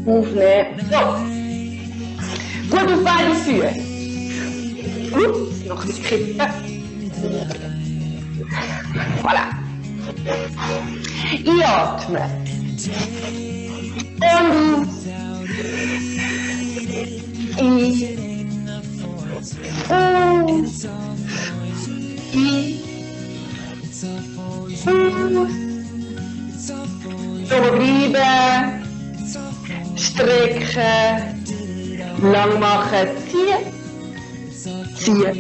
Aufnehmen. So. Gut auf beide Füße. Gut, noch ein bisschen kippen. Voilà. Einatmen. Und aus. Ein. Aus. Ein. Aus. So bleiben. Strecken. Lang machen. Ziehen. Ziehen.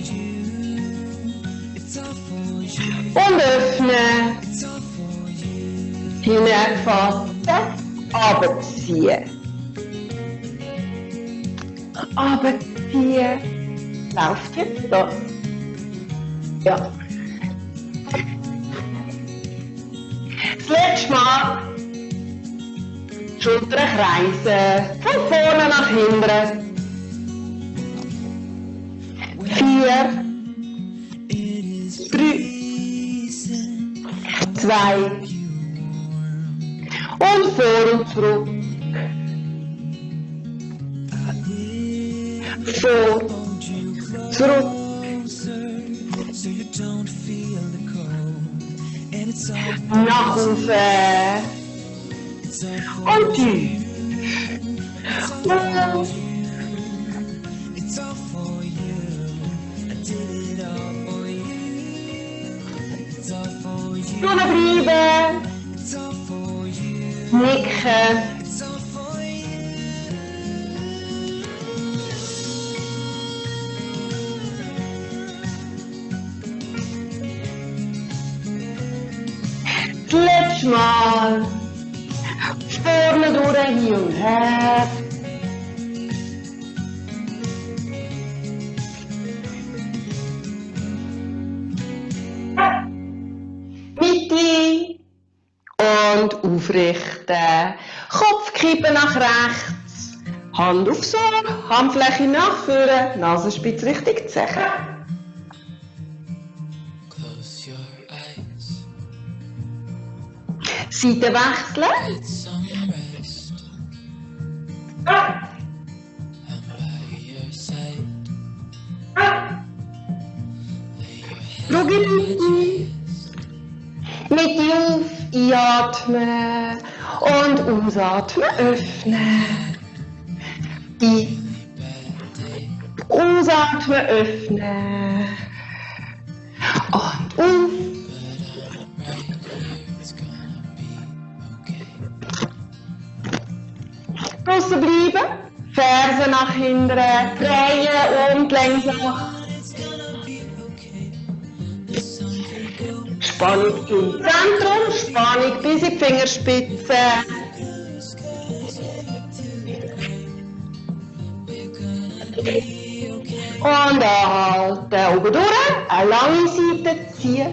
Und öffnen. Hineinfassen. Runterziehen. Runterziehen. Läuft jetzt da? Ja. Das letzte Mal Schultern kreisen. Von vorne nach hinten. 4, 3, 2 und vor und zurück. Vor, zurück. Nach oben. Und tief. Bleiben. Nicken. Das letzte Mal. Vorne durch, hin und her. Mitte. Und aufrichten. Kopfkippen nach rechts. Hand aufs Ohr. Handfläche nach vorne. Nasenspitze Richtung Zeche. Seite wechseln. Schau in die Mitte auf, einatmen und ausatmen, öffnen. Ausatmen, öffnen. Und auf. Draussen bleiben, Fersen nach hinten, drehen und langsam. Spannung im Zentrum, Spannung bis in die Fingerspitze. Und anhalten, oben durch, eine lange Seite ziehen.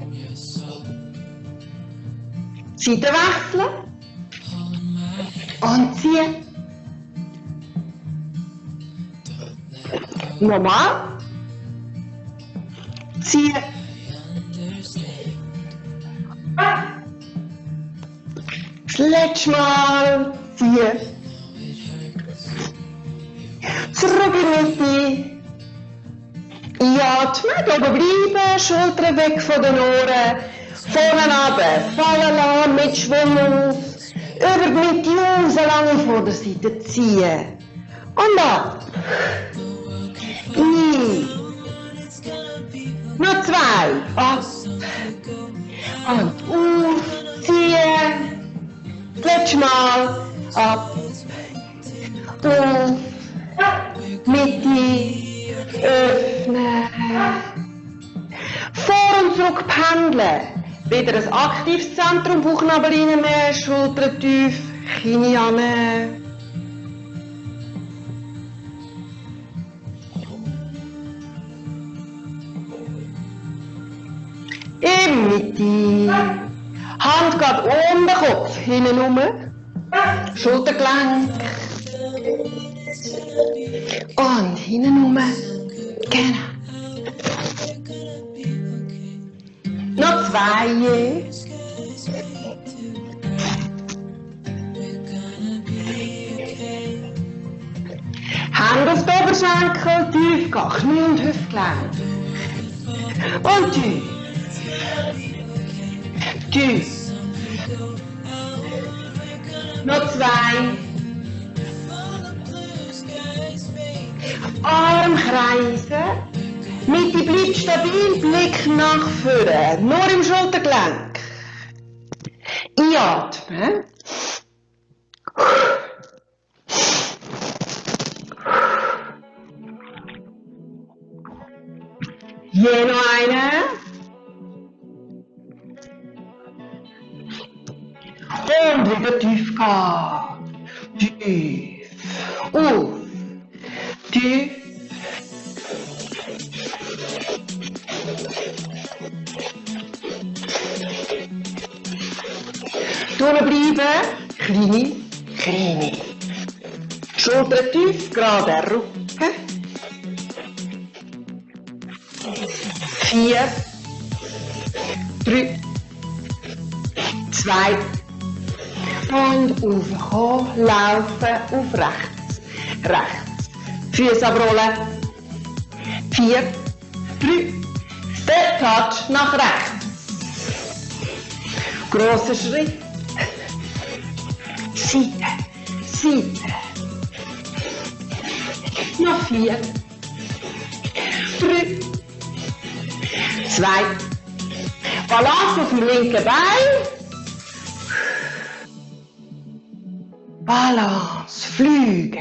Seite wechseln. Und ziehen. Nochmal. Ziehen. Das letzte Mal. Ziehen. Zurück in die Mitte. Einatmen, oben bleiben, Schultern weg von den Ohren. Vorne runter, fallen lassen, mit Schwung auf. Über die Mitte raus, lange vor der Seite ziehen. Und ab. Noch 2. Ab. Und auf. Ziehen. Das letzte Mal. Ab. Auf. Mitte. Öffnen. Vor und zurück pendeln. Wieder ein aktives Zentrum, Bauchnabel reinnehmen, Schultern tief, Knie annehmen. In Mitte. Hand geht um den Kopf, hinten rum. Schultergelenk. Und hinten rum. Genau. Noch 2. Hände auf die Oberschenkel, tief gehen, Knie und Hüftgelenk. Und tief. Tief. Noch 2. Arm kreisen. Mitte bleibt stabil, Blick nach vorne. Nur im Schultergelenk. Einatmen. Je noch eine. Und wieder tief gehen. Tief. Auf. Tief. Bleiben. Kleine, kleine. Schultern tief, gerade Rücken. 4, 3, 2 und aufkommen, laufen auf rechts, rechts. Füße abrollen. 4, 3, Step Touch nach rechts. Grosser Schritt. Seite, Seite. Noch 4, 3, 2. Balance auf dem linken Bein. Balance, Flügel,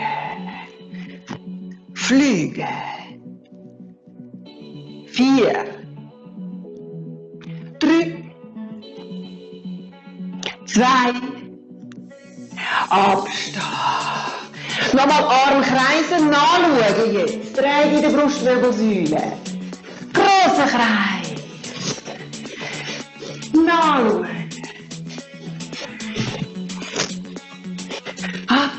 Flügel. 4, 3, 2. Abstehen. Nochmal Arm kreisen, nachschauen jetzt. Dreh in der Brustwirbelsäule. Grosser Kreis. Nachschauen. Ab.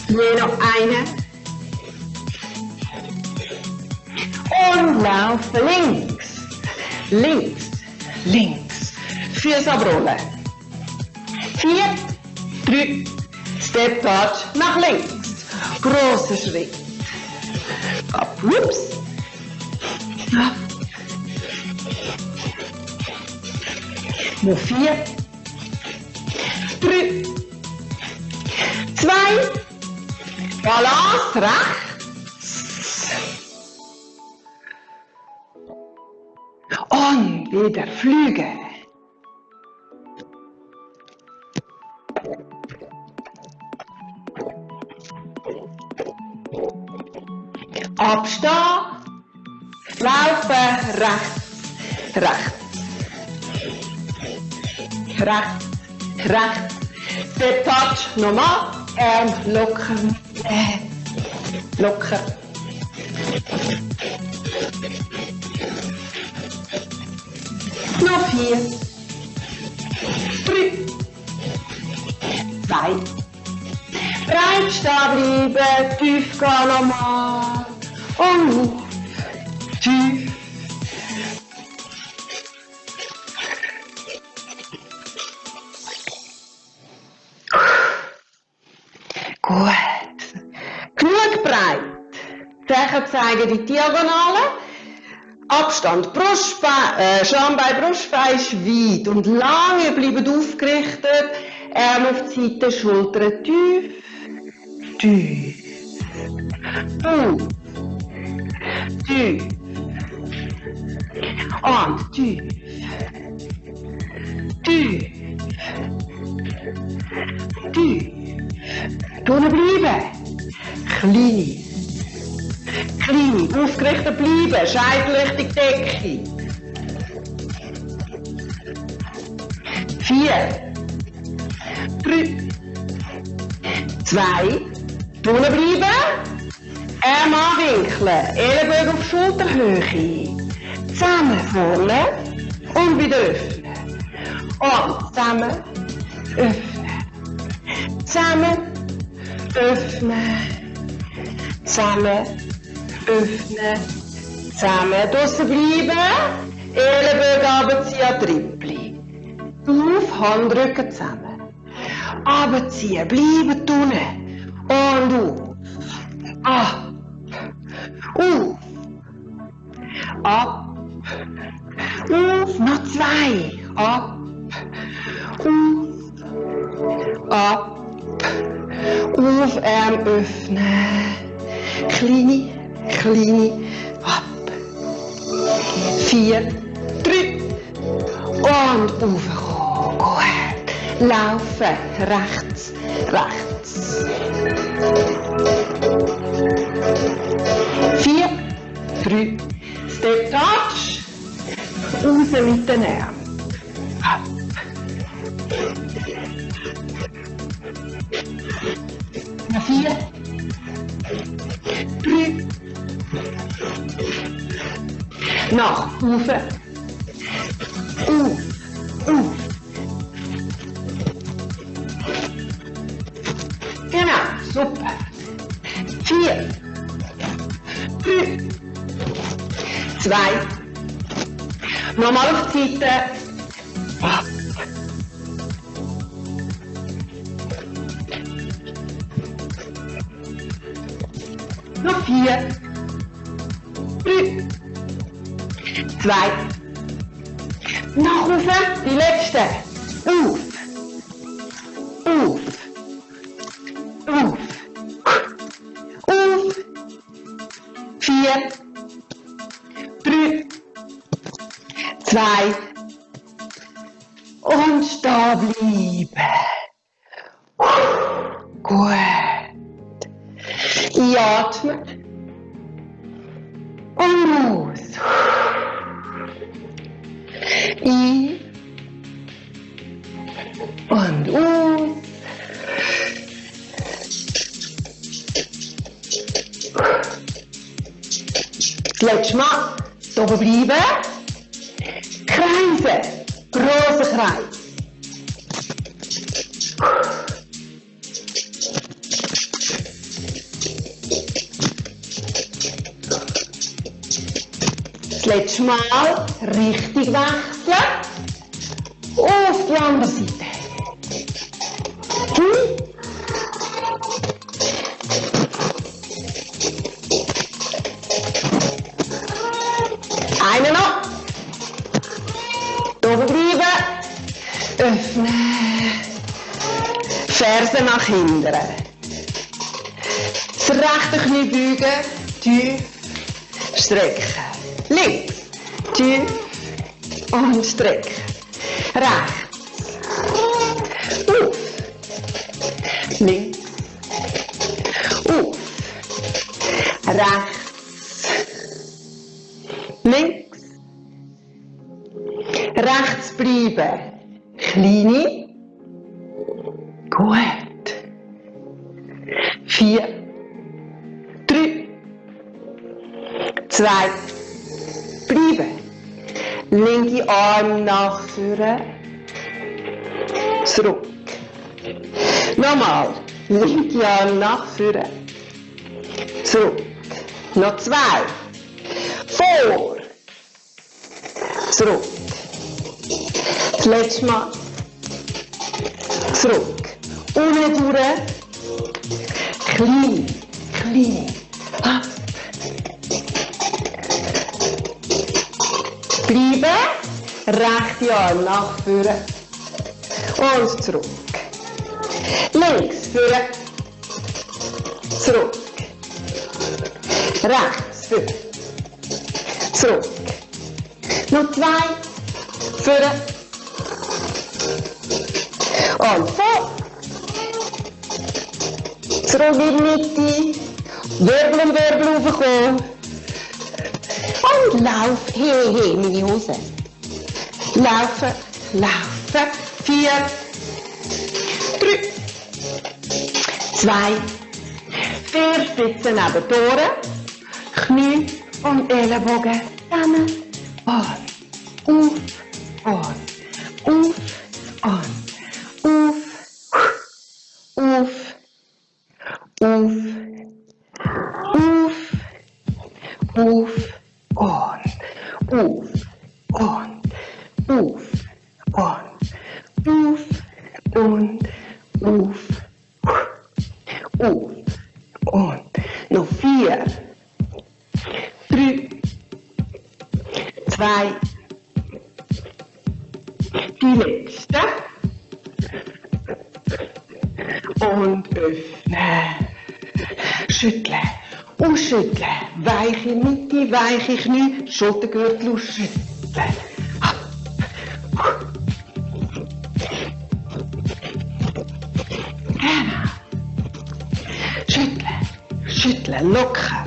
Je noch eine. Und laufen links. Links. Links. Füße abrollen. 4, 3, Step Touch nach links. Grosser Schritt. Ab, ups. Ab. Noch 4, 3, 2, Balance rechts. Und wieder Flügel. Abstehen, laufen, rechts, rechts, rechts, rechts, Step Touch, nochmal, und locker, locker. Noch 4, 3, 2, breit stehen bleiben, tief gehen nochmal. Und tief. Gut. Genug breit. Fächer zeigen die Diagonale. Abstand. Schambein, Brustbein ist weit und lang. Ihr bleibt aufgerichtet. Arme auf die Seite, Schultern tief. Tief. Tief. Tief. Und tief. Tief. Tief. Drinnen bleiben. Kleine. Kleine. Aufgerichtet bleiben. Scheitel Richtung Decke. 4. 3. 2. Drinnen bleiben. Arm anwinkeln, Ellenbogen auf Schulterhöhe. Zusammen vorne und wieder öffnen. Und zusammen öffnen. Zusammen öffnen. Zusammen öffnen. Zusammen draussen bleiben. Ellenbogen runterziehen, Trippli. Auf, Handrücken zusammen. Abziehen, bleiben unten. Und auf. Ab. Auf. Noch 2. Ab. Ab. Auf, Arm öffnen. Kleine. Ab. 4, 3. Und aufkommen. Gut. Laufen. Rechts. 4, 3. Step Touch. Raus mit den Armen. Ab. 4, 3. Noch. Auf. Genau. Super. 4, 3. 2. Nochmal auf die Seite. Ab. Noch 4, 3, 2. Noch rauf, die letzte. Auf. 4, 3, 2. Und stehen bleiben. Gut. Einatmen. Und aus. Ein. Und aus. Das letzte Mal. Oben bleiben. Kreise. Großer Kreis. Das letzte Mal richtig wechseln. Auf die andere Seite. Eine noch. Oben bleiben. Öffnen. Fersen nach hinten. Das rechte Knie beugen. Tief. Strecken. Links. Tief. Und strecken. Rechts. Auf. Links. Auf. Rechts. Links. Rechts bleiben. Kleine. Gut. 4, 3, 2. Bleiben. Linke Arm nach vorne. Zurück. Nochmal. Linke Arm nach vorne. Zurück. Noch 2. Vor. Zurück. Das letzte Mal. Zurück. Unten durch. Klein. Ab. Bleiben. Rechte Arm nach vorne. Und zurück. Links vorne. Zurück. Rechts vorne. Zurück. Noch 2. Vorne. Und vor. Zurück in die Mitte. Wirbel und Wirbel raufkommen. Und lauf. Hey, meine Hose. Laufen. 4, 3, 2, 4. Sitzen neben die Ohren. Knie und Ellenbogen zusammen. On. auf. Und noch 4, 3, 2, die letzte. Und öffnen. Schütteln. Ausschütteln. Weiche Mitte, weiche Knie, Schultergürtel ausschütteln. Genau. Schütteln. Schütteln. Locker.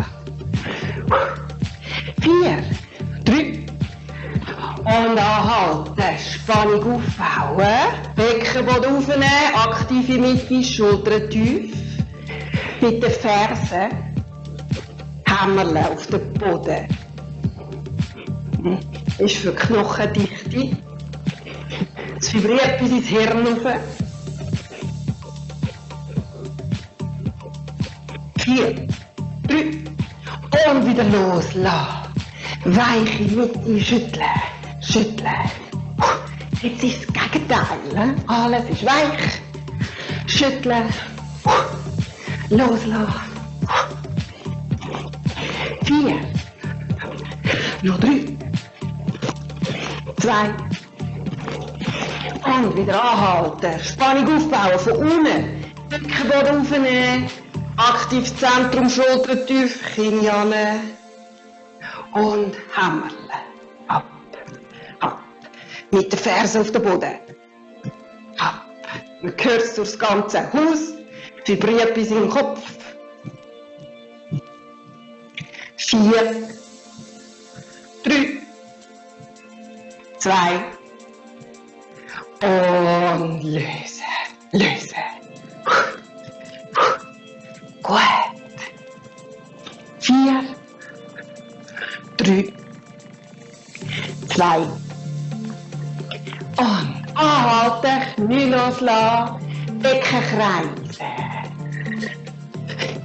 4, 3. Und anhalten. Spannung aufbauen. Beckenboden aufnehmen. Aktive Mitte, Schultern tief. Mit den Fersen hämmerle auf den Boden. Ist für Knochendichte. Es vibriert bis ins Hirn rauf. 4, 3 und wieder loslassen. Weiche Mitte schütteln. Schütteln. Jetzt ist das Gegenteil. Alles ist weich. Schütteln. Loslassen. 4. Noch 3. 2. Und wieder anhalten. Spannung aufbauen von unten. Beckenboden aufnehmen. Aktiv Zentrum, Schultern tief, Kinn an. Und hämmerle. Ab. Ab. Mit den Fersen auf den Boden. Ab. Man hört es durchs ganze Haus. Vibriert bis in den Kopf. 4, 3, 2 und lösen, lösen. Gut. 4, 3, 2 und anhalten, Knie loslassen, Becken kreisen.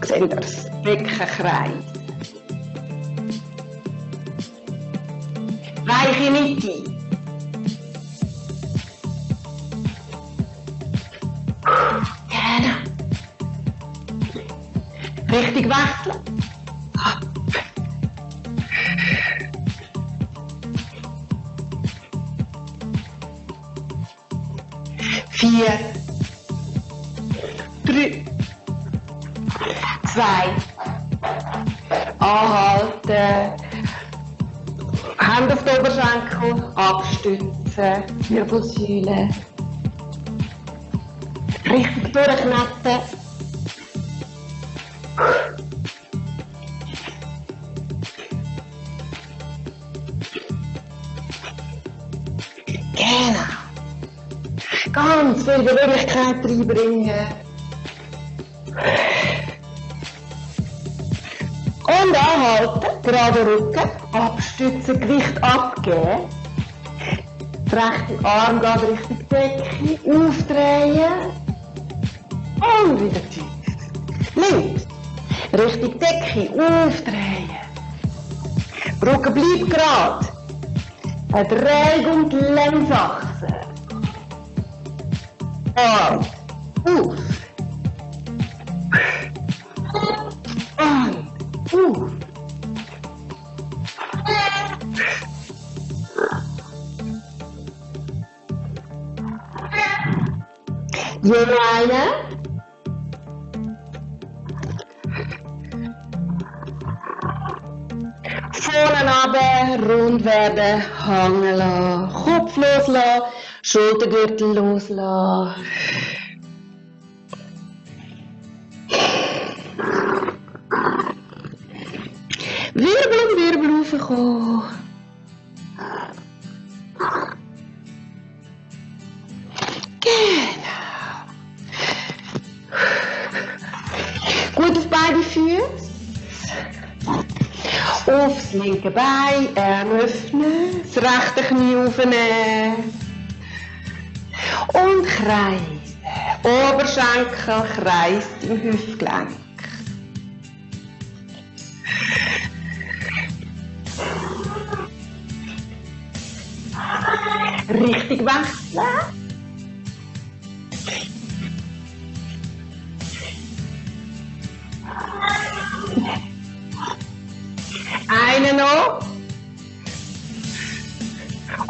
Seht ihr das? Becken kreisen. Weiche Mitte. Genau. Richtig wechseln. Ab. Vier, 3, 2, anhalten. Hände auf die Oberschenkel, abstützen, Wirbelsäule. Richtig durchkneten. Genau. Ganz viel Beweglichkeit reinbringen. Und anhalten, gerade Rücken, abstützen, Gewicht abgeben. Der rechte Arm geht Richtung Decke, aufdrehen und wieder tief. Links, Richtung Decke, aufdrehen. Rücken bleibt gerade. Eine Drehung um die Längsachse. Und auf. Und auf. Je eine. Vorne runter, rund werden, hängen lassen, Kopf loslassen, Schultergürtel loslassen. Wirbel um Wirbel raufkommen. Genau. Gut auf beide Füße. Aufs linke Bein, Arm öffnen, das rechte Knie aufnehmen und kreisen. Oberschenkel kreist im Hüftgelenk. Richtig wechseln. Einen noch.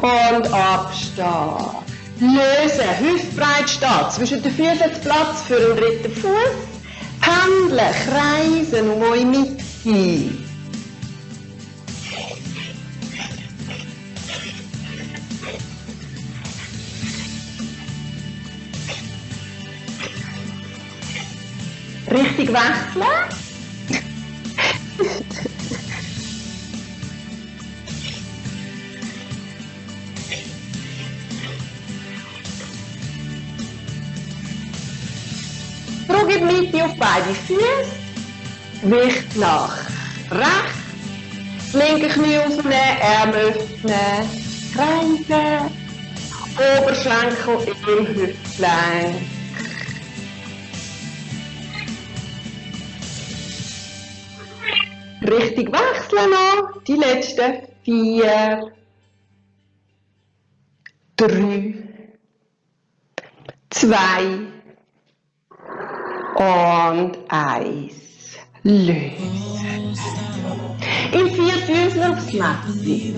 Und abstehen. Lösen, hüftbreit stehen. Zwischen den Füßen hat Platz für einen dritten Fuß. Pendeln, kreisen um eure Mitte. Richtig wechseln. Druck in die Mitte auf beide Füße. Gewicht nach rechts. Das linke Knie aufnehmen, Arme öffnen. Kreisen. Oberschenkel im Hüftgelenk. Richtig wechseln noch. Die letzten 4, 3, 2 und 1. Lösen. Im Vierfüßler aufs Messi.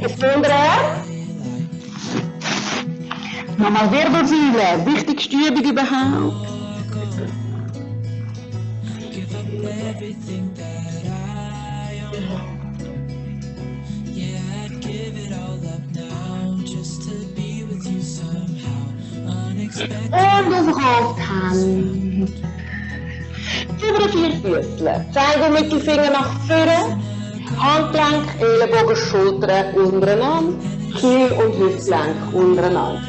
Jetzt umdrehen. Nochmal Wirbelsäule, wichtigste Übung überhaupt. Und auf die Hände. Über den Vierfüßler. Zeige und Mittelfinger nach vorne. Handgelenk, Ellenbogen, Schultern untereinander. Knie und Hüftgelenk untereinander.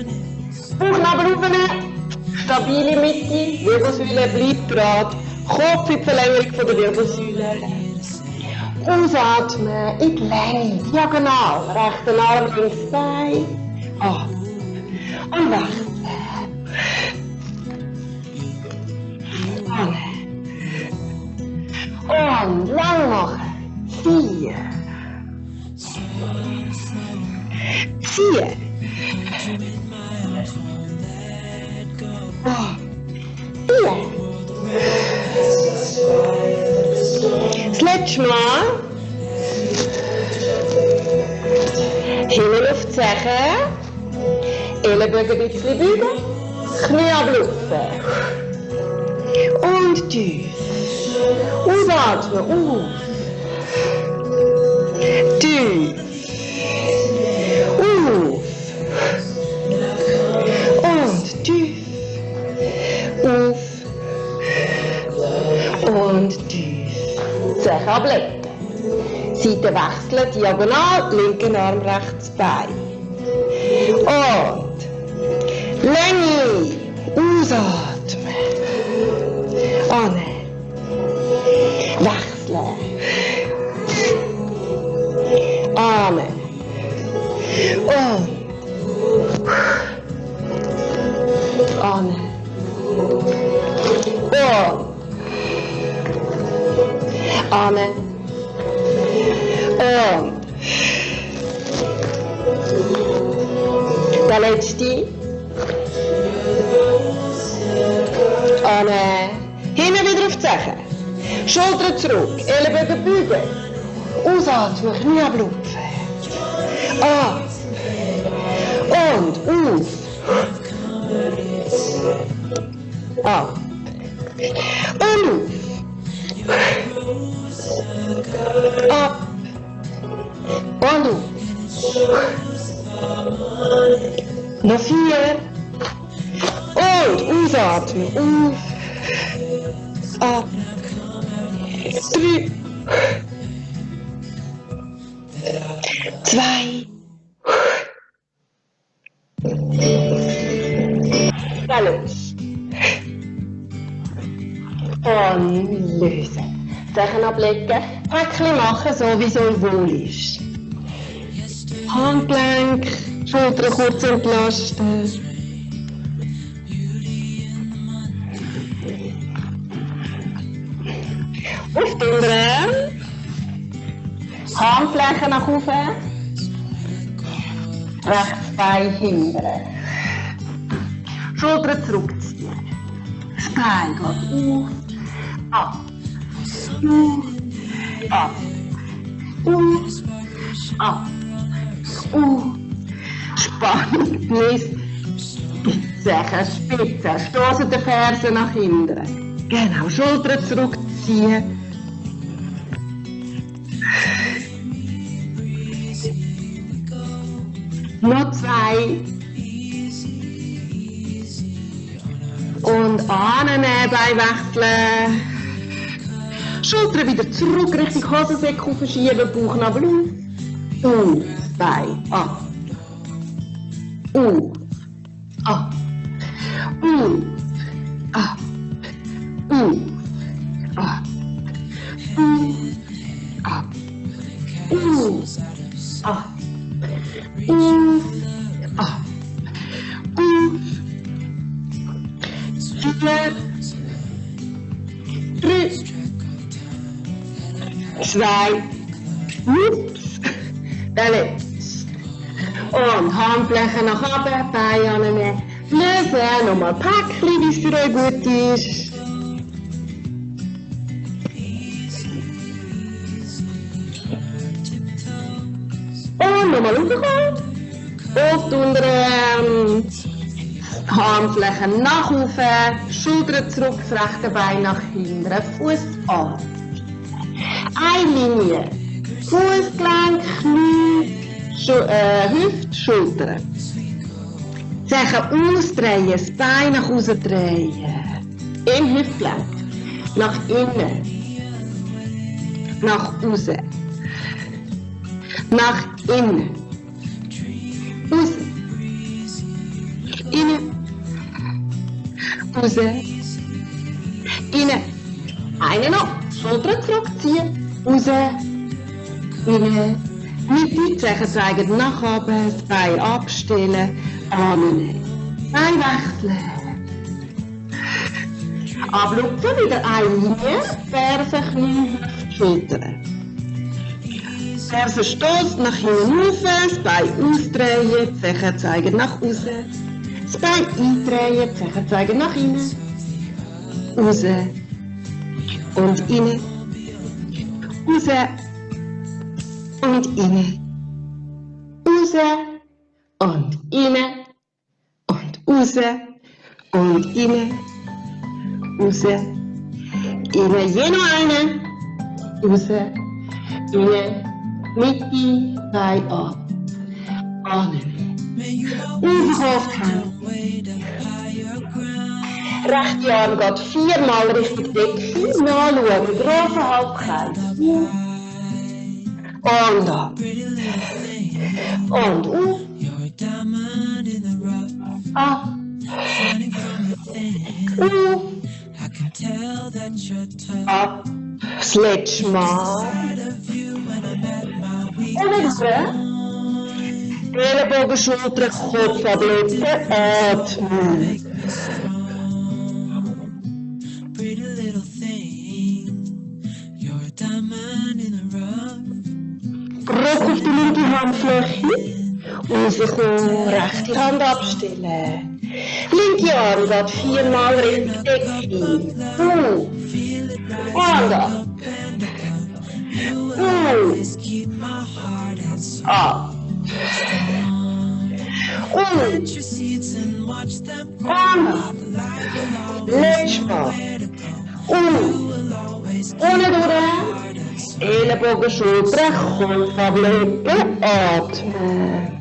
Bauchnabel aufnehmen. Stabile Mitte. Wirbelsäule bleibt gerade. Kopf in die Verlängerung von der Wirbelsäule. Ausatmen in die Länge. Diagonal. Rechten Arm links Bein. Und wechseln. Und lang machen. 4. Ziehen. 4. Das letzte Mal. Himmel auf die Zeche. Ellenbogen ein bisschen beugen. Knie ablupfen. Und tief. Ausatmen, auf. Tief. Auf. Und tief. Auf. Und tief. Zeche ablegen. Seite wechseln, diagonal, linken Arm, rechts Bein. Und Länge. Ausatmen. Annehmen. Wechseln. Amen. Und. Amen. Und. Amen. Und. Der letzte. Amen. Hinten wieder auf die Zeche. Schultern zurück, Ellenbogen beugen. Ausatmen, Knie ablupfen. Ab. Und auf. Ab. Und auf. Ab. Und auf. Noch 4. Und ausatmen. Auf. Ab. 3. 2. Los. Und lösen. Sachen ablegen. Päckchen machen, so wie es euch wohl ist. Handgelenk, Schultern kurz entlasten. Auf den Arm. Handfläche nach oben. Rechts Bein hinten. Schultern zurückziehen. Das Bein geht auf, ab, ab, ab, Spannung, Knies, Spitze, stoßen die Fersen nach hinten. Genau, Schultern zurückziehen. Noch 2. Und annehmen, Bein wechseln. Schultern wieder zurück, Richtung Hosensäcke verschieben, Bauchnabel auf. Und Bein ab. Auf. Ab. Auf. Ab. Auf. Ab. Auf. Ab. Auf. Ab. Auf. Auf. 4, 3, 2, ups, der letzte. Und Handflächen nach oben, Beine annehmen, lösen, nochmal Päckchen, wie es für euch gut ist. Und nochmal rauskommen. Auf die unteren Handflächen nach oben, Schultern zurück, das rechte Bein nach hinten, Fuß an. Eine Linie, Fußgelenk, Knie, Hüfte, Schultern. Zechen ausdrehen, das Bein nach außen drehen. Im Hüftgelenk, nach innen, nach außen, nach innen, außen, innen, raus, innen, eine noch, Schultern zurückziehen, raus, innen, Mitte, Zeichen zeigen nach oben, das Bein abstellen, annehmen, Bein wechseln, ablupfen, wieder eine Linie, Fersen, Knie, Schultern. Fersen stoßen nach hinten rauf, das Bein ausdrehen, Zeichen zeigen nach außen. Das Bein eindrehen, Zeichen zeigen nach innen, raus und innen, raus und innen, raus und innen und raus und innen, raus, innen, je noch eine, raus, innen, Mitte, Bein ab, annehmen, aufhören. Rechte Arm geht 4-mal Richtung Decke, nachschauen, grossen Halbkreis. Und ab. Und auf. Ab. Auf. Ab. Das letzte Mal. Und wieder. Ellenbogen, Schultern, Kopf ablegen, atmen. Druck auf die linke Handfläche. Rauskommen, rechte Hand abstellen. Linke Arm geht 4-mal Richtung Decke. Und ab. Ab. Letztes Mal. Ohne durch. Ellenbogen, Schultern, Kopf ablegen, atmen.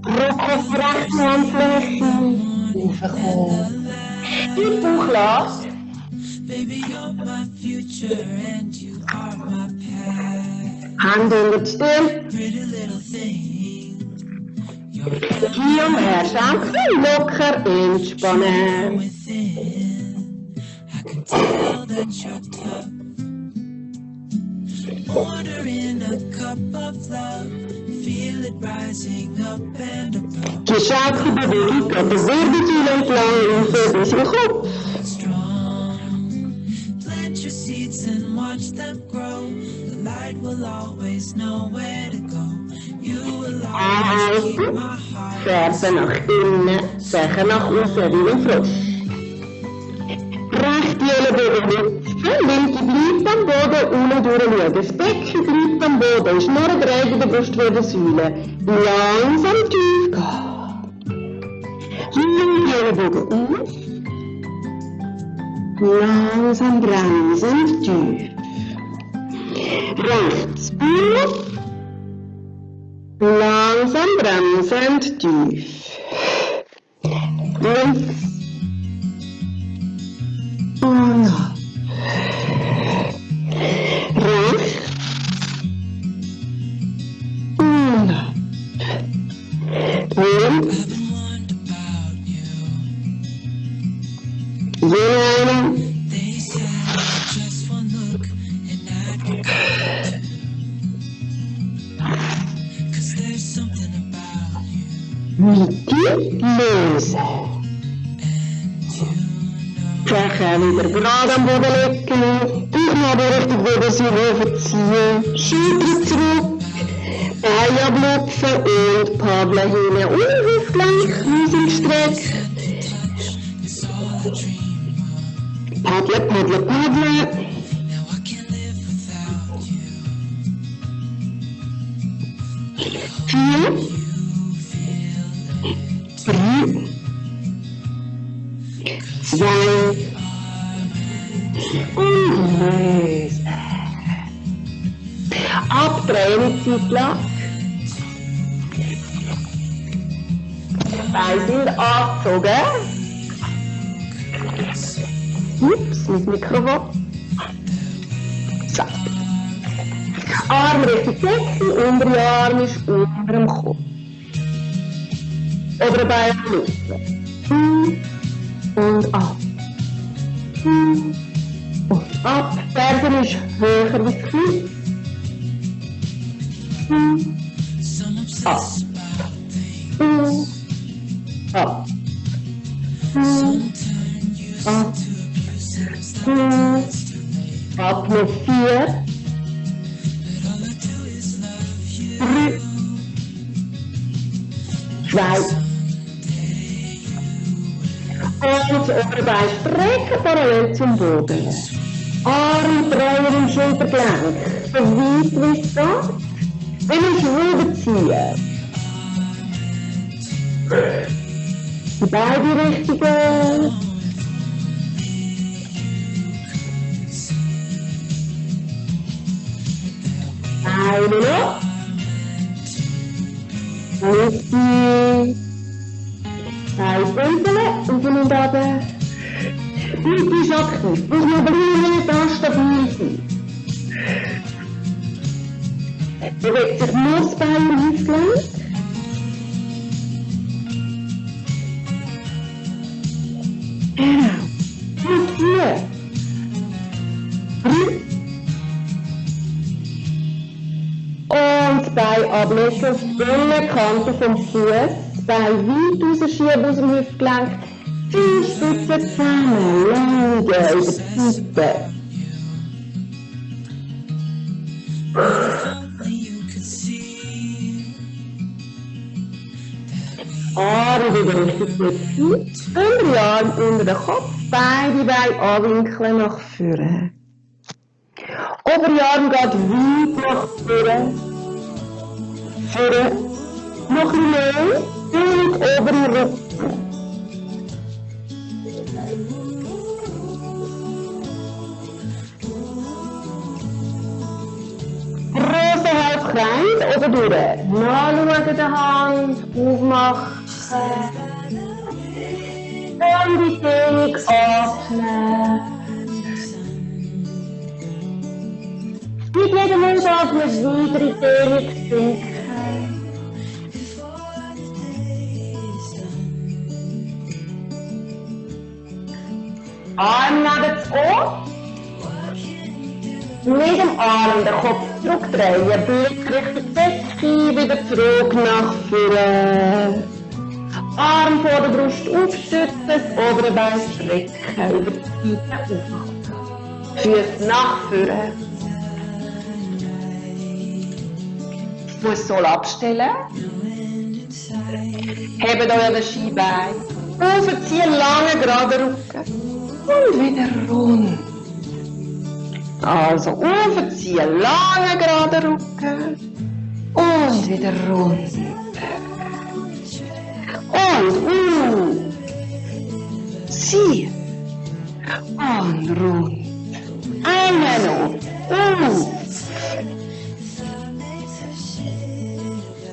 Druck auf die rechte Handfläche. Raufkommen. Die Bauchlast. Hand unter die Stirn. Hier und her senken, locker entspannen. Die scharfe Bewegung geht der Wirbelsäule entlang und bis im Kopf. Plant your seeds and watch them grow. Anhalten, Fersen nach innen, Zechen nach außen wie ein Frosch. Rechte Ellenbogen hüpfen, linke bleibt am Boden, unten durchschauen. Das Becken bleibt am Boden, ist nur ein Dreh in der Brustwirbelsäule. Langsam tief gehen. Linke Ellenbogen auf. Langsam bremsend tief. Rechts auf. Langsam bremsend tief. Links. Und ab. Rechts. Und ab. Links. Mitte lösen. Zechen wieder gerade am Boden legen. Bauchnabel Richtung Wirbelsäule verziehen. Schulter zurück. Beine ablupfen und paddeln hin. Und Hüftgelenk, Musik gestreckt. Paddeln, paddeln, paddeln. Vier. 3, 2 und lösen. Abdrehen, Zeit lang. Beine sind angezogen. Ups, mit Mikrofon. So. Arm Richtung Decke, untere Arm ist unter dem Kopf. Obere Bein lupfen. Und ab. Und ab. Fersen ist höher wie das Knie. Ab. Ab. Ab. Ab noch 4. 3. 2. Und das obere Bein strecken, parallel zum Boden. Arm drehen im Schultergelenk, so weit wie es geht. Wenn ich rüberziehen. In beide Richtungen. Beine noch. Richtig. Seitwinkeln und von unten runter. Mitte ist aktiv. Muss man bleiben, da stabil sein. Bewegt sich nur das Bein im Hüftgelenk. Genau. Und 4. 3. Und das Bein ablegen auf die Kante vom Fuß. Bein weit rausschieben aus dem Hüftgelenk. Fingerspitzen zusammen, lange über die Seite. Arme wieder richtig Hüfte. Untere Arm unter den Kopf. Beide Beine anwinkeln nach vorne. Obere Arm geht weit nach vorne. Vorne. Noch ein mehr. Und obere Rücken. Großer Halbkreis oben durch. Nachschauen der Hand, aufmachen. Und die Dehnung atmen. Mit jedem Ausatmen wieder in die Dehnung sinken. Arm neben das Ohr. Mit dem Arm den Kopf zurückdrehen, Blick Richtung Decke, wieder zurück nach vorne. Arm vor der Brust aufstützen, das obere Bein strecken, über die Seite aufmachen. Füße nach vorne. Fußsohle abstellen. Hebt euer Schienbein. Aufziehen, lange gerade Rücken. Und wieder rund. Also aufziehen, lange gerade Rücken. Und wieder rund. Und ziehen. Und rund. Einmal noch.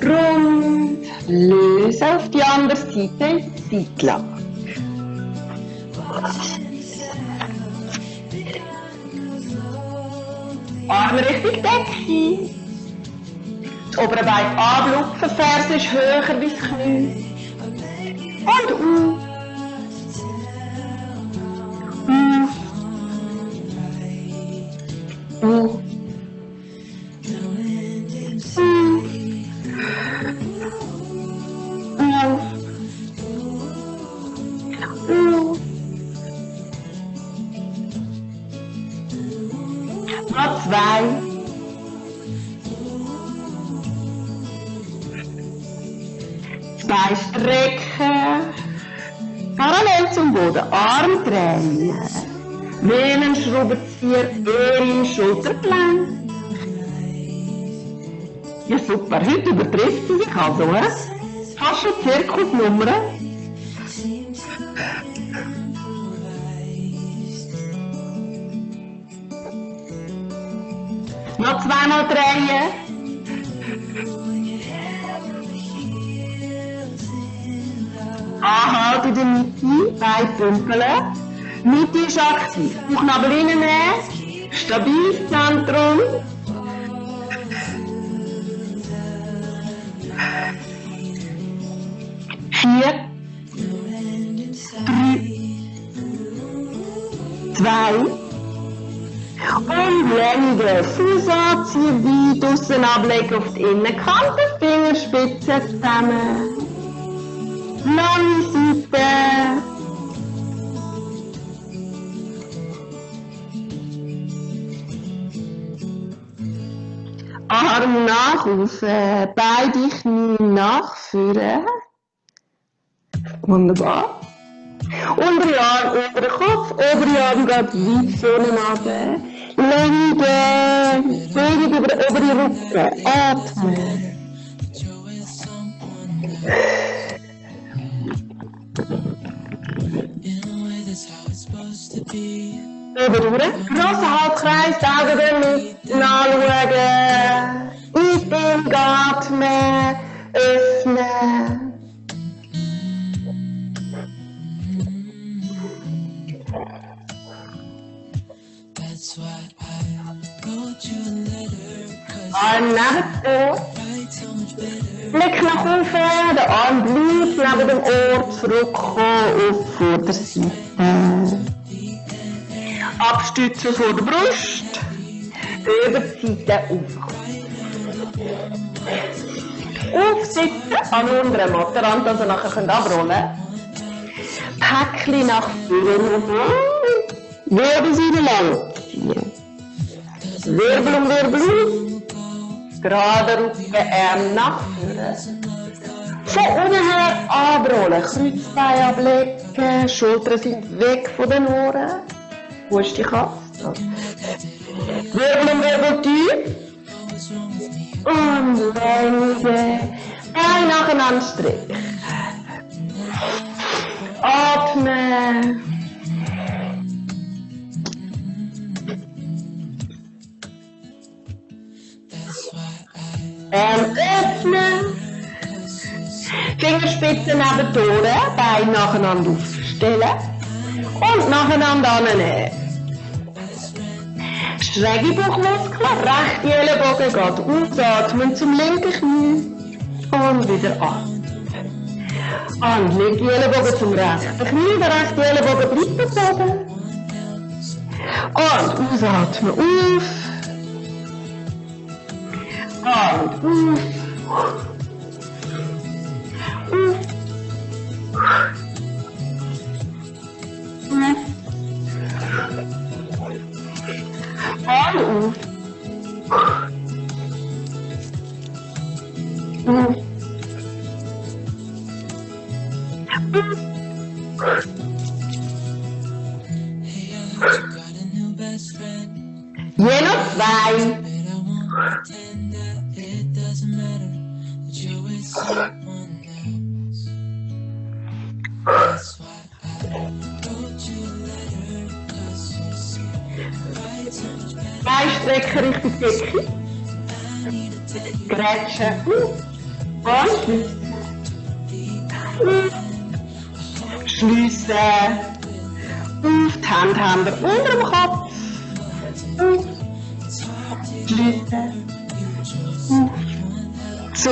Rund. Löse auf die andere Seite in die Seite. Arme Richtung Decke. Das obere Bein anlupfen, Ferse ist höher wie das Knie. Und auf. Auf. Noch zwei. Zwei strecken. Parallel zum Boden. Arm drehen. Venenschraubenzieher im Schultergelenk. Ja super, heute übertrifft sie sich also. Fast schon Zirkusnummern. Noch zweimal drehen. Anhalten in der Mitte, Beine pümpeln. Mitte ist aktiv. Bauchnabel reinnehmen. Stabiles Zentrum. Vier. 3. 2. Und Länge, Fuß anziehen, weit aussen ablegen auf die Innenkante, Fingerspitzen zusammen. Lange Seite. Arm nach außen, beide Knie nach vorne. Wunderbar. Untere Arm über den Kopf, obere Arm geht weit vorne runter. Länge, Bewegung über den oberen Rücken. Atmen. Über durch. Grosser Halbkreis, Augen damit anschauen. Einstehen, atmen, öffnen. Arm neben dem Ohr. Blick nach oben, der Arm bleibt neben dem Ohr, zurückkommen auf die Vorderseite. Abstützen vor der Brust, über die Seite aufkommen. Aufsitzen an unteren Mattenrand, also nachher könnt ihr abrollen. Päckchen nach vorne. Wirbelsäule lang ziehen. Wirbel um Wirbel auf. Gerade Rücken, Arm nach vorne. Von unten her abrollen. Kreuzbein ablegen. Schultern sind weg von den Ohren. Wo ist die Katze? Wirbel um Wirbel tief. Und Länge. Beine nacheinander strecken. Atmen. Öffnen. Fingerspitzen neben die Ohren, Beine nacheinander aufstellen und nacheinander annehmen. Schräge Bauchmuskeln, rechte Ellenbogen geht ausatmen zum linken Knie und wieder an. Und linke Ellenbogen zum rechten Knie, der rechte Ellenbogen bleibt bezogen. Und ausatmen auf. Und auf. 2. Zwei Strecken Richtung Decke. Grätschen. Und schliessen. Auf die Hände haben wir unter dem Kopf. Schliessen. Zu.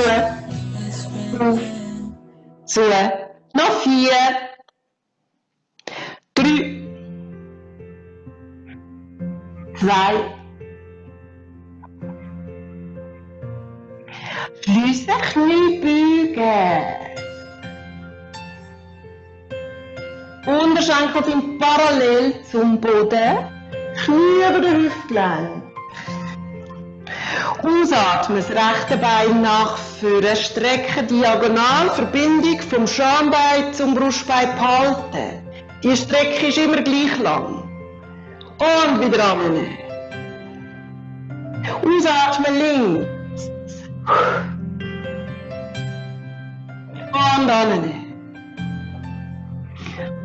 Zu. Noch 4. 3. 2. Schliessen, Knie beugen. Unterschenkel sind parallel zum Boden. Knie über den Hüftgelenk. Ausatmen, das rechte Bein nach vorne. Strecken diagonal, Verbindung vom Schambein zum Brustbein behalten. Die Strecke ist immer gleich lang. Und wieder annehmen. Ausatmen links. Und annehmen.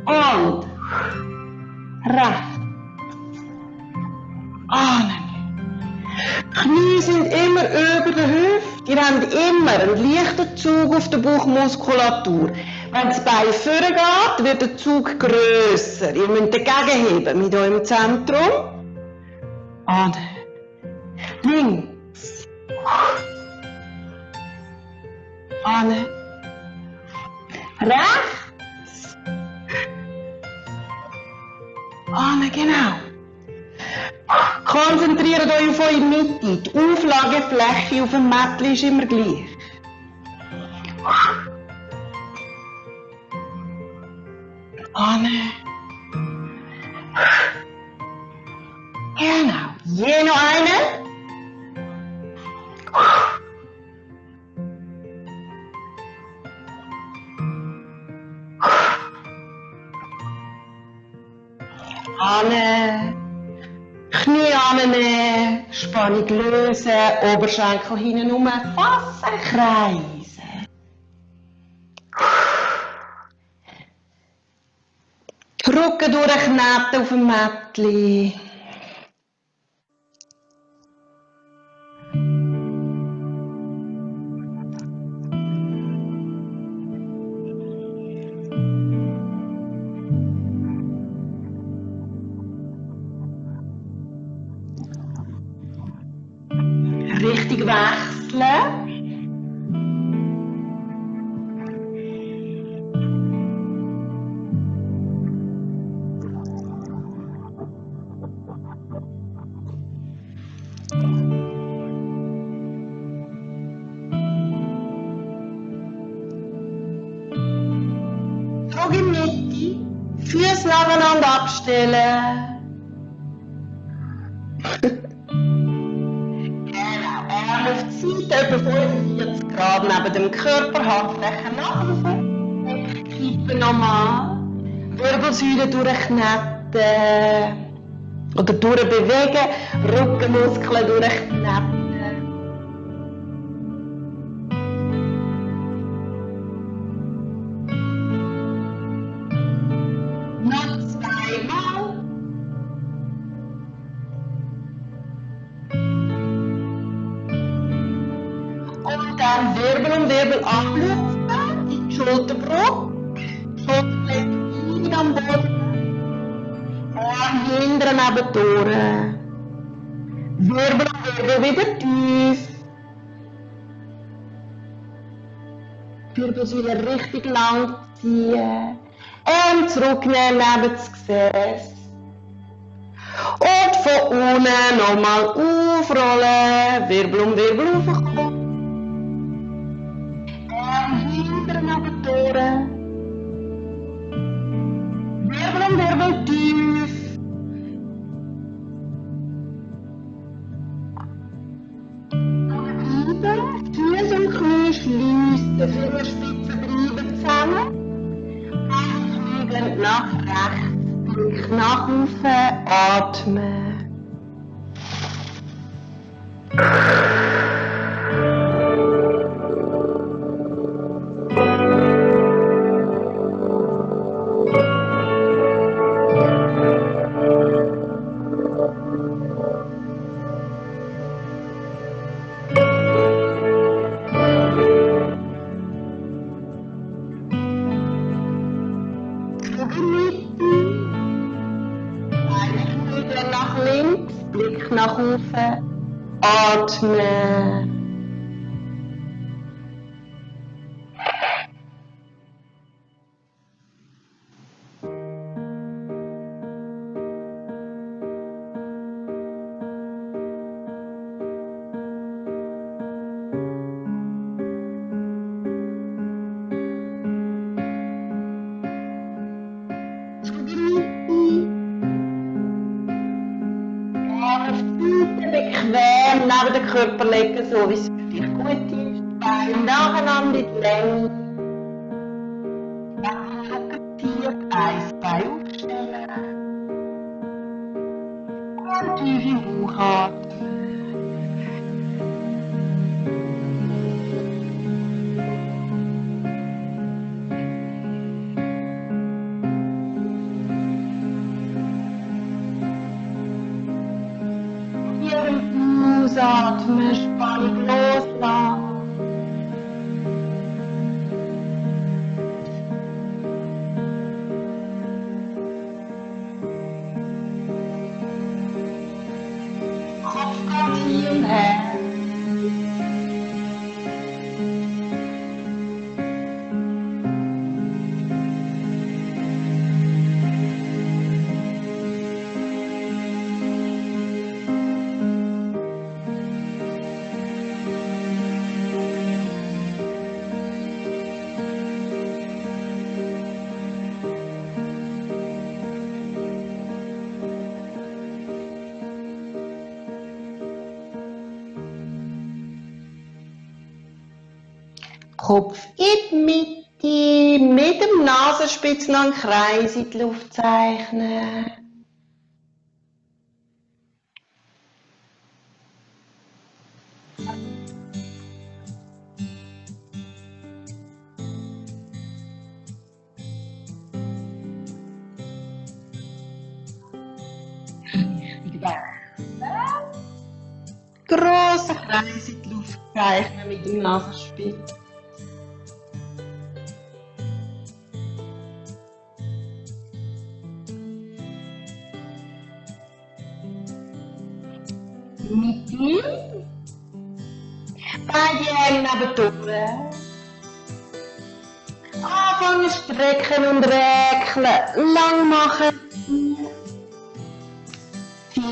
Und rechts. Annehmen. Knie sind immer über der Hüfte. Ihr habt immer einen leichten Zug auf der Bauchmuskulatur. Wenn das Bein vorne geht, wird der Zug grösser. Ihr müsst dagegen heben mit eurem Zentrum. Annehmen. Links. Annehmen. Rechts. Annehmen, genau. Konzentriert euch auf eure Mitte. Die Auflagefläche auf dem Mättli ist immer gleich. Annehmen. Genau. Je noch eine. Annehmen. Knie annehmen, Spannung lösen, Oberschenkel hinten rum, fassen, kreisen. Rücken durchkneten auf dem Mättli. Richtung wechseln. Zurück in die Mitte. Füße nacheinander abstellen. Auf die Seite, etwa 45 Grad neben dem Körper, Handfläche nach oben. Kippen nochmal. Wirbelsäule durchkneten. Oder durchbewegen. Rückenmuskeln durchkneten. Noch 2 Mal. Und dann Wirbel um Wirbel ablüften, die Schulterbrücke, Schulterblätter am Boden, Arm hinten neben die Ohren, Wirbel um Wirbel wieder tief, Wirbelsäule richtig lang ziehen, Arm zurücknehmen neben das Gesäß. Und von unten nochmal aufrollen, Wirbel um Wirbel aufkommen. Hinten neben die Ohren. Wirbel um Wirbel tief. Bleiben, Füße und Knie schliessen, Fingerspitzen bleiben zusammen. Flügel nach rechts, Blick nach oben, atmen. Nach links, Blick nach oben, atmen. Bequem neben den Körper legen, so wie es für dich gut ist. Die Beine nacheinander in die Länge. Rücken tief, ein Bein aufstellen. Und tief im Bauch atmen. Ausatmen, Spannung loslassen. Kopf geht hier und her. Kopf in die Mitte, mit dem Nasenspitzen einen Kreis in die Luft zeichnen. Richtig wechseln. Grossen Kreis in die Luft zeichnen mit dem Nasenspitz. Mitte. Beide Hände neben die Ohren. Anfangen strecken und räkeln. Lang machen. 4.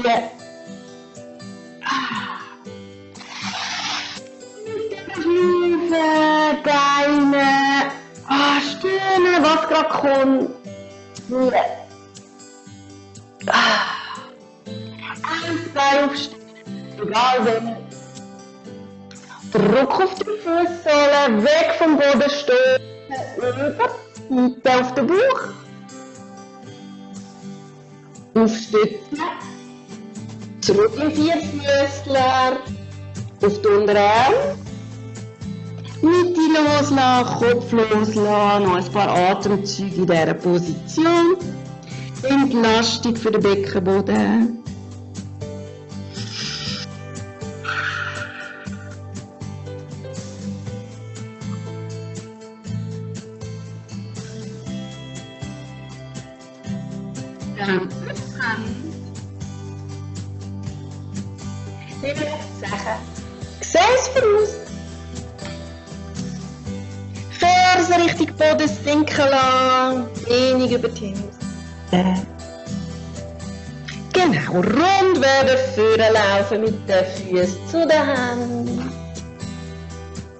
Mit dem Schnaufen, Beine. Stöhnen, was gerade kommt. 4. Eins Bein aufstehen. Egal wenn. Druck auf die Fußsohle, weg vom Boden stehen, über, Seite auf den Bauch. Aufstützen. Zurück in Vierfüßler. Auf die Unterarm. Mitte loslassen, Kopf loslassen, noch ein paar Atemzüge in dieser Position. Entlastung für den Beckenboden. Dann Gesäß voraus. Ferse Richtung Boden sinken lassen. Wenig über die Hände. Genau, rund werden, vorne laufen mit den Füßen zu den Händen.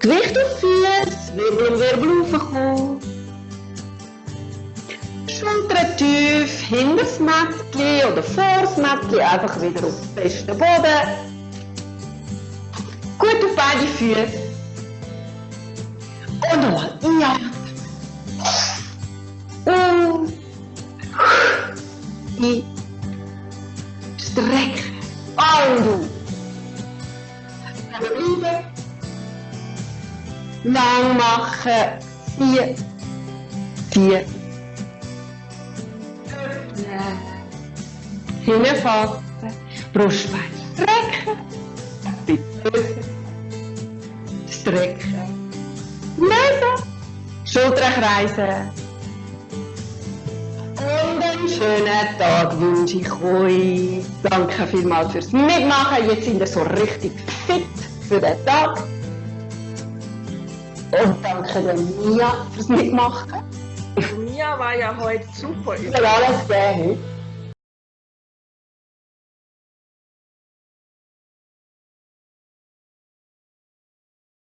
Gewicht auf Füße, Wirbel um Wirbel raufkommen. Schultern tief hinter das Mättchen oder vor das Mättchen, einfach wieder auf den festen Boden. Gut auf beide Füße. Und nochmal einatmen. Und strecken. Und bleiben. Lang machen. Ziehen. Ziehen. Öffnen. Hinfassen. Brustbein strecken. Lösen. Strecken. Lösen. Schultern kreisen. Und einen schönen Tag wünsche ich euch. Danke vielmals fürs Mitmachen. Jetzt sind wir so richtig fit für den Tag. Und danke der Mia fürs Mitmachen. Mia war ja heute super. Ich habe alles gegeben.